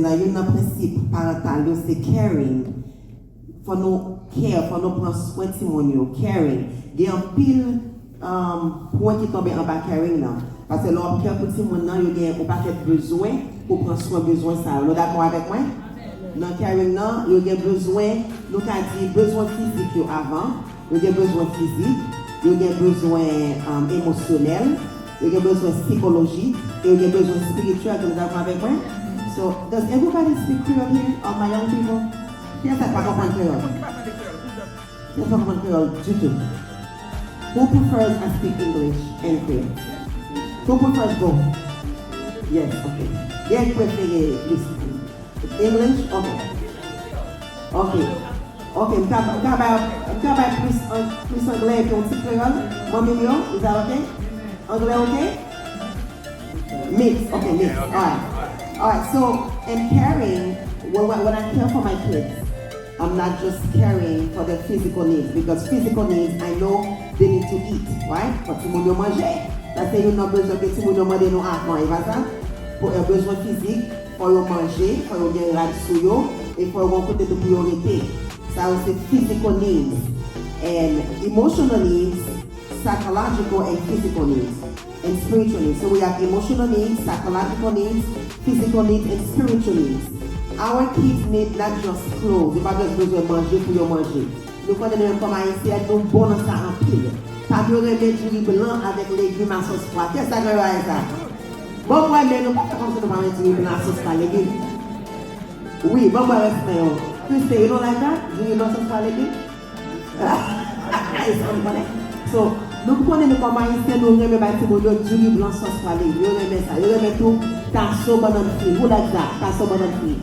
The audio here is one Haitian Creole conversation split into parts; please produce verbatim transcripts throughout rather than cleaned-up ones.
Nan youn nan prensip parantal yo se caring. Fò nou care, fò nou pran swen timoun yo, caring. Gen anpil um, pwen ki tonbe anba caring nan. Paske lè w ap care pou timoun nan, yo gen yon pakèt bezwen pou pran swen bezwen sa yo. Nou dakò avèk mwen? Nan caring nan, yo gen bezwen, nou ka di bezwen fizik yo avan, yo gen bezwen fizik, yo gen bezwen um, emosyonèl, yo gen bezwen sikolojik, e yo gen bezwen espirityèl. Ke nou dakò avèk mwen? So, does everybody speak Creole here? All my young people? Kiyès ki pa konprann kreyòl? Kiyès ki pa konprann kreyòl ditou? Who prefers I speak English and Creole? Who prefers both? Yes, okay. Gen ki prefere plis English? Okay. Okay. Okay, m ka, m ka bay, m ka bay plis, an- plis anglè epi yon ti kreyòl. Manmi m yo, is that okay? Anglè okay? Mix, okay, mix. Alright. Alright, so in caring, when, when when I care for my kids, I'm not just caring for their physical needs, because physical needs, I know they need to eat, right? Fò timoun yo manje. Sa se youn nan bezwen ke timoun yo mande nou avan, e pa sa? Pou yon bezwen fizik, fò yo manje, fò yo gen rad sou yo, e fò yo gen kote tou pou yo rete. Sa yo se physical needs. And emotional needs, psychological and physical needs, and spiritual needs. So we have emotional needs, psychological needs, physical needs, and spiritual needs. Our kids need not just clothes. Yo pa just bezwen manje pou yo manje. Nou konnen nou menm kòm Ayisyen, nou bon nan sa anpil. Pam yo renmen diri blan avèk legim a sòs pwa. Kiyès ki renmen bagay sa? Bon, mwen, men nou pa fè kòmsi nou pa renmen diri blan a sòs pwa, legim. Wi, bon, mwen, respè yo. Kristen, you don't like that? Diri blan sòs pwa, legim? Ayisyen, nou konnen. So, nou konnen nou kòm Ayisyen, nou renmen bay timoun yo diri blan sòs pwa, legim. Yo renmen sa. Yo renmen tou taso bannann fri. Who like that? Taso bannann fri.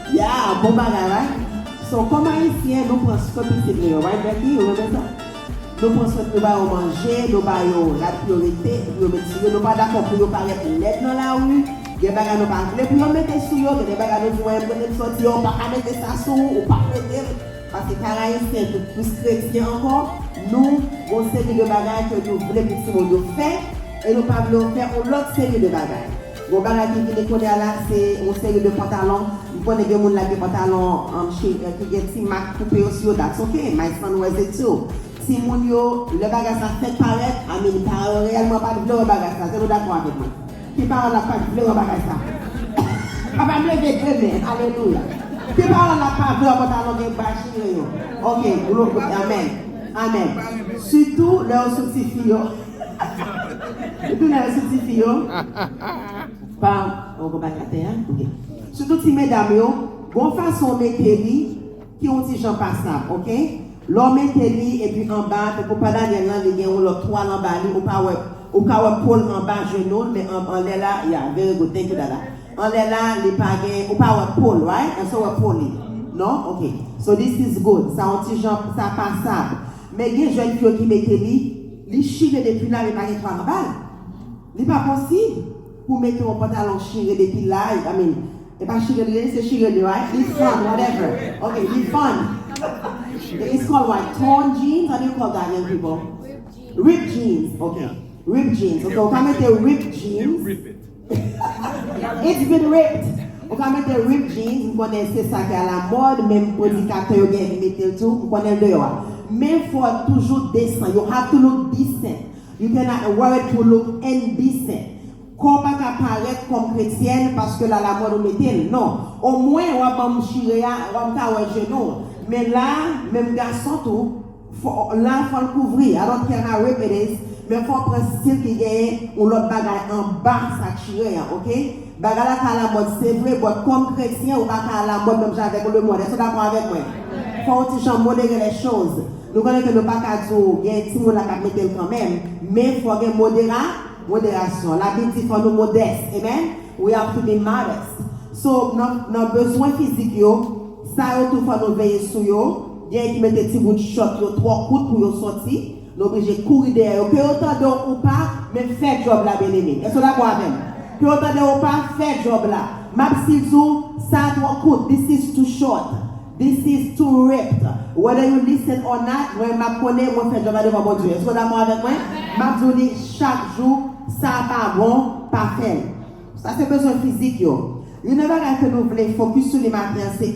Yeah, bon bagay, right? So, kòm Ayisyen, nou pran swen pitit nou yo, right, Becky? Ou renmen sa? Nou pran swen, nou ba yo manje, nou ba yo rad pou yo rete, pou yo met sou yo. Nou pa dakò pou yo parèt lèd nan lari. Gen bagay nou pa vle pou yo mete sou yo, gen de bagay nou di, wè, m konnen m sòti, yo, ou pa ka mete sa sou ou, ou pa mete l. Paske kay Ayisyen, tou plis kretyen ankò, nou, gon seri de bagay ke nou vle pou timoun yo fè, e nou pa vle yo fè yon lòt seri de bagay. Gon bagay ki vini kounye a la, se yon seri de pantalon. M konnen gen moun la gen pantalon um, chi- eh, ki gen ti mak koupe yo sou yo. That's okay. My son wears it too. Timoun yo, lè bagay sa fèk parèt, I mean, paran yo reyèlman pa t vle wè bagay sa. Se nou dakò avèk mwen? Ki paran la pa t vle wè bagay sa? Papa m leve de men. Alelouya. Ki paran la pa vle wè pantalon gen bay chire yo? Ok, glo- amèn. Amèn. Sitou lè yo sou tifi yo. Sitou lè yo sou tifi yo. Pa, ou konprann atè a? Ok. Sitou ti medam yo, gon fason w mete li ki yon ti jan pasab, ok? Lè w mete li epi anba, tankou pa Daniel lan, li gen yon lòt twal anba li, ou pa wè, ou ka wè po l anba jenou l, men an- anlè la, yeah, very good, thank you, dada. Anlè la, li pa gen, ou pa wè po l, right? Èske w wè po li? Non? Ok. So this is good. Sa yon ti jan, sa pasab. Men gen jèn fi yo ki mete li, li chire depi la, li pa gen twal anba l. Li pa posib pou mete yon pantalon chire depi la, I mean, e pa chire li ye, se chire li, right? Li fun, whatever. Ok, li fun. It's called what? Torn jeans? How do you call that, young people? Ripped jeans, ok. Ripped jeans, ok. Ou ka mete ripped jeans. It's been ripped. Ou ka mete ripped jeans, m konnen se sa ki alamòd, menm predikatè yo gen mete l tou, m konnen l deyò a. Men fò toujou desan, you have to look decent. You cannot wear it to look indecent. Kò w pa ka parèt kòm kretyèn paske l alamòd ou mete l. Non. Omwen, w ap ban m chire a, w ap ka wè jenou w. Men la, menm gason tou, fò, la, fò l kouvri. I don't care how rip it is, men fò w pran stil ki genyen yon lòt bagay anba sa k chire a, ok? Bagay la ka alamòd, se vre, but kòm kretyen, ou pa ka alamòd menm jan avèk lemonn. Èske w dakò avèk mwen? Fò w ti jan modere les choses. Nou konnen ke nou pa ka di w gen timoun la k ap mete l kanmenm, men fò gen modera, moderasyon. Labib di fò nou modès. Amen? We have to be modest. So, nan, nan bezwen fizik yo, sa yo tou fò nou veye sou yo. Gen ki mete ti bout chòt yo twò kout pou yo sòti. Nou oblije kouri dèyè yo. Ke yo tande w ou pa, men fè djòb la, byeneme. Èske w dakò avè m? Ke yo tande w ou pa, fè djòb la. M ap still di w, sa twò kout. This is too short. This is too ripped. Whether you listen or not, mwen m ap konnen, mwen fè djòb la devan Bondye. Èske w dakò avèk mwen? M ap di w li chak jou, sa pa bon, pa fè l. Sa se bezwen fizik yo. Youn nan bagay ke nou vle fokis sou li maten an se